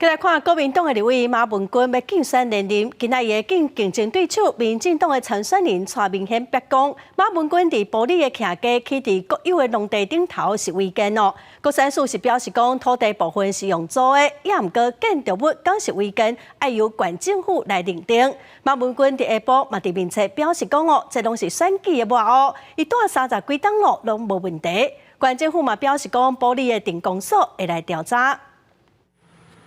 來看國民黨的立委馬文君欲競選連任，今仔日伊的競爭對手民進黨的參選人蔡明憲白講，馬文君佇埔里的徛家起佇國有的農地頂頭是違建哦。國產署是表示講土地部分是用租的，也毋過建築物敢是違建，愛由縣政府來認定。馬文君佇下晡嘛佇面冊表示講哦，這攏是選舉的抹烏，伊蹛三十幾冬咯，攏無問題。縣政府嘛表示講，埔里的鎮公所會來調查。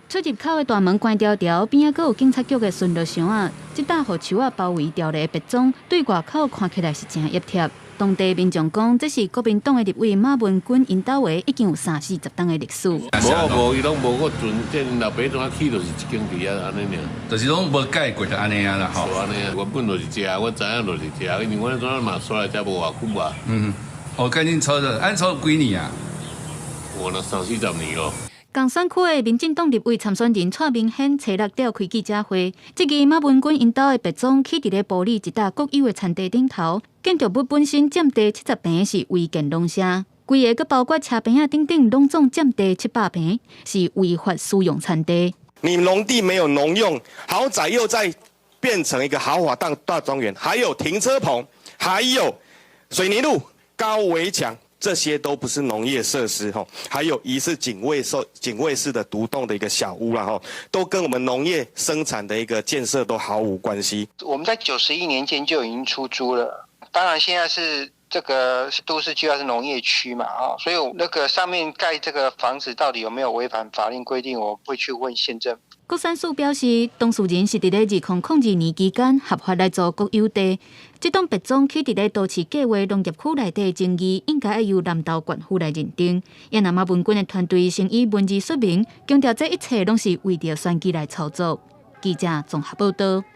出入口的大門關牢牢，邊仔閣有警察局的巡邏箱仔，這搭予樹仔包圍牢的別莊，對外口看起來是誠壓貼。當地民眾講，這是國民黨的立委馬文君𪜶兜的，已經有三四十冬的歷史。無無，伊攏無閣陣，這𪜶老爸怎啊起，就是一間佇遐按呢爾。就是攏無改過就按呢啊啦吼。是按呢，原本就是遮，我知影就是遮，因為阮怎嘛煞來遮無偌久啊。嗯，哦，趕緊炒咗，按炒幾年啊？我那三四十年咯。仝選區的民進黨立委參選人蔡明憲初六召開記者會，質疑馬文君𪜶兜的別莊起佇咧埔里一搭國有的田地頂頭，建築物本身佔地70坪是違建農舍，規个閣包括車棚仔等等，攏總佔地700坪，是違法使用田地。你農地沒有農用，豪宅又在變成一個豪華大大莊園，還有停車棚，還有水泥路、高圍牆。這些都不是農業設施，吼，還有疑似警衛室的獨棟的一個小屋啦，吼，都跟我們農業生產的一個建設都毫無關係。我們在91年間就已經出租了，當然現在是這個都市計劃是農業區嘛，啊，所以那個上面蓋這個房子到底有沒有違反法令規定，我會去問縣政府。國產署表示，當事人是佇咧2002年期間合法來租國有地，這棟別莊起佇咧都市計劃農業區內底爭議，應該愛由南投縣府來認定。也若馬文君的團隊先以文字說明，強調這一切攏是為著選舉來操作。記者綜合報道。